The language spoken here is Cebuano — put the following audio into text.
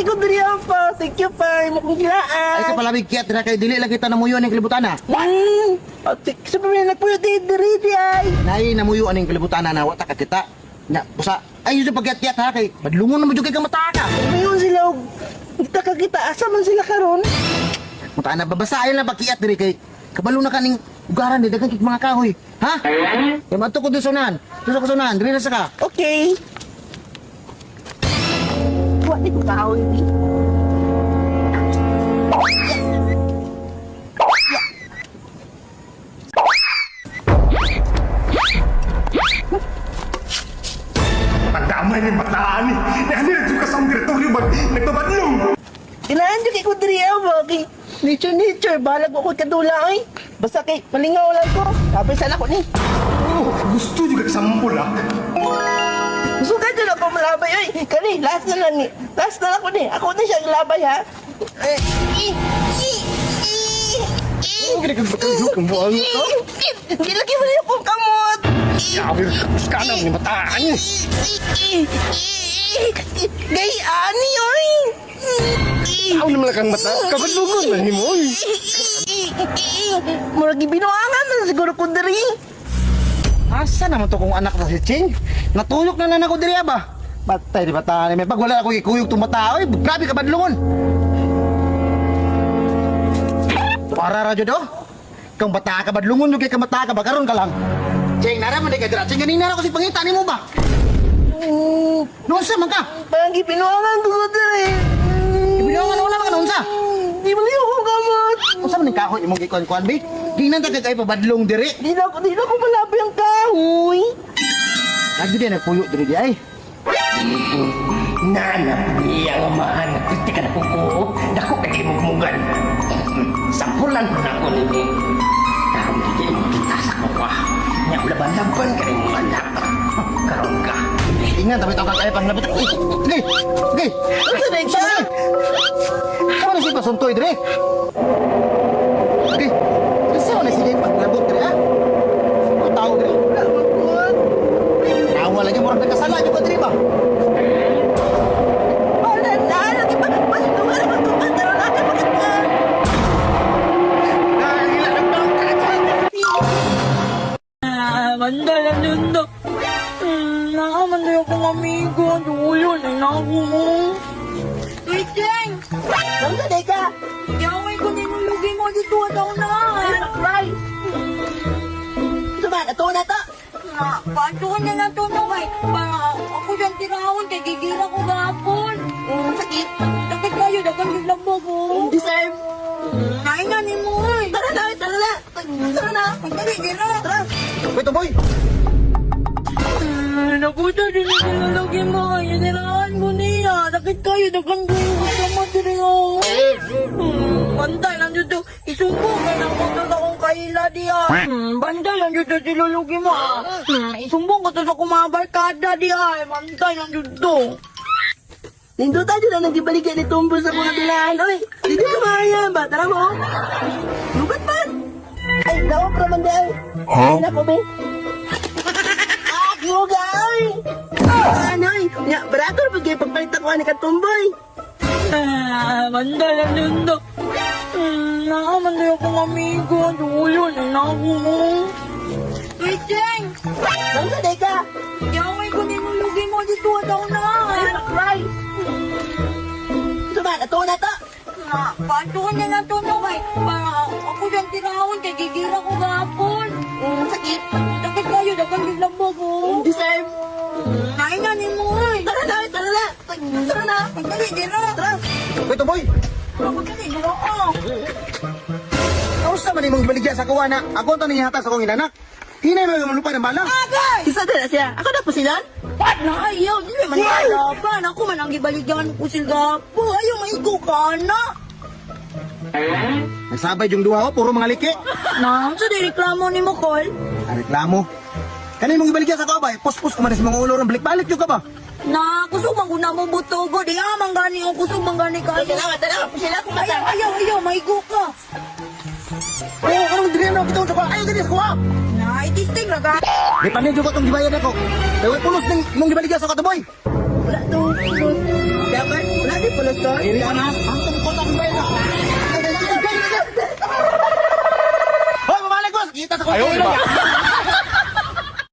kay ko diri pa. Thank you pa. Imo kong gilaan. Ay ka palabig kiyat dira kay dili lang kita namuyo ning kalibutan na. Sa pamilya nagpuyo di diri di ay. Nay namuyo aning kalibutan na wa ta kakita. Nya busa ay yun pagkiyat ha kay badlungon na mo jud kay ka mata ka. Mayon sila og kita kakita asa man sila karon? Mata na babasa ayon lang pagkiyat diri kay kabalo na kaning ugaran di daghan kay mga kahoy. Ha? Kay madto ko dun sa unahan. Dun sa unahan, diri na sa ka. Okay. Wa ni ko kahoy ni. Pandamay ni bataan ni. Nani na ka sa teritoryo ba nagpabadlong. Kinaan jud kay ko diri ba kay nature nature balag ko kadula oy. Basta kay malingaw lang ko. Kapay sana ko ni. Oh, gusto juga ka sampol ah. Gusto ka dyan ako malabay oy. Kani last na lang ni. Last na lang ko ni. Ako na siya ang labay ha. Eh, i, i, i, i. Gini ka bakal kang buang ko. Di lagi mo na yung kamot. Yawir, kana ni bataan ni. Gay ani oy. Aw naman kang mata. Kabadlungon na nimo oy. Murag binuangan man siguro ko diri. Asa naman to kung anak na si Ching? Natuyok na na ako diri ba? Patay di bataan may pag wala ako ikuyog tong mata oy, grabe ka badlungon. Para radyo do. Kang bata ka badlungon yung kay kamata ka ba karon ka lang. Ching nara man di ka dira. Ching ganina ra ko si pangita nimo ba? Noon sa man ka? Parang gipinuangan ko diri. Ibinuangan wala man ka noon sa? Di mo liyo ko kamot. Unsa man ning kahoy imong gikuan-kuan bi? Di na ta kay pabadlong diri. Di na ako malabay ang kahoy. Lagi di nagpuyo diri di ay. Nana niya nga mahan nagkritika na ko. Dako kay imong mugan. Sampulan ko na ko nini. Karon di mo kita sa kuwa. Nya laban-laban ka imong anak. Karon ka. Ingat tapi tawag kayo pang labot. Uy, sige. Sige. Unsa na ka? Kamu na siya pasuntoy dire. Sige. Kasi wala sige paglabot dire ha. Ang tao dire. Wala man ko. Tawa lagi murag nagkasala jud ka dire ba? Wala na, lagi pa. Pasuntungan naman ko. Karon na bakit ka? Nangila ng bangka. Ah, banda lang nundok. Nakamanday akong amigo. Dulo na na ako. Wait, Cheng! Unsa na ka? Yaway ko ninulugi mo dito at ako na. Right. Suman, ato na to. Na, paano ka na lang tunong ay? Para ako dyan tirahon kay gigira ko gahapon. Sakit. Sakit kayo, dagan yung lambog oh. Deserve. Kain na ni mo eh. Tara na, tara na. Tara na. Pagdali, gira. Tara. Wait, boy. Nakuta din yung nilulugi mo. Yung nirahan ko niya. Sakit kayo, dagan yung lambog diri oh. Bantay lang dito. Isumbong ka na ko sa akong kaila diya. Bantay lang dito silulugi mo. Ah. Isumbong ka to sa akong mga barkada diya. Bantay lang dito. Nindutan dyan na nagibalikan ni Tumbo sa mga bilahan. Oy, dito ka maaya ba? Tara mo. Lubat man. Ay, daw pa man di ay. Huh? Ay, nako, be. Ah, giuga, oy. Ano, oy. Nga, barato na pag pagpalit ako ani ka Tumboy. Ah, bantay lang dito. Nakamanday akong amigo. Dulo na na ako. Wait, Cheng! Unsa day ka? Yaway ko ninulugi mo dito at ako na. Right. Suman, ato na to. Na, paano ka na lang tunong ay? Para ako dyan tirahon kay gigira ko gahapon. Sakit. Sakit kayo, dagan yung lambog oh. Deserve. Kain na ni mo eh. Tara na, tara na. Tara na. Pagdali, gira. Tara. Wait, boy. Pagdali, gira. Oh. Kausa man imong gibaligya sa kuwa na ako to nihatag sa akong inanak. Hinay mo yung lupa ng bala. Agay! Isa na siya. Ako na po sila. Na, ayaw. Di man kalaban. Ako man ang gibaligyan ko sila gapo. Ayaw, maigo ka na. Nagsabay yung duha ko, puro mga liki. Na, sa di reklamo ni mo, Col. Ang reklamo. Kani mong gibaligya sa kuwa ba? Puspos ko man sa mga ulo ron balik-balik yung ka ba? Na, kusog man guna mo butogo. Di amang gani o kusog man gani kayo. Tara, tara. Sila kung Ayaw, ayaw, ayaw, maigo ka. Oh, anong diri na kita sa kuwa? Ayaw diri sa kuwa. Na, itisting ra ka. Di pa ninyo ko itong gibayad ako. Kaya pulos ng mong gibaligya sa kuwa, boy. Wala to. Pulos. Dapat, wala di pulos. Diri ka na. Ang ko ang bayad. Hoy, mamalik boss. Kita sa kong.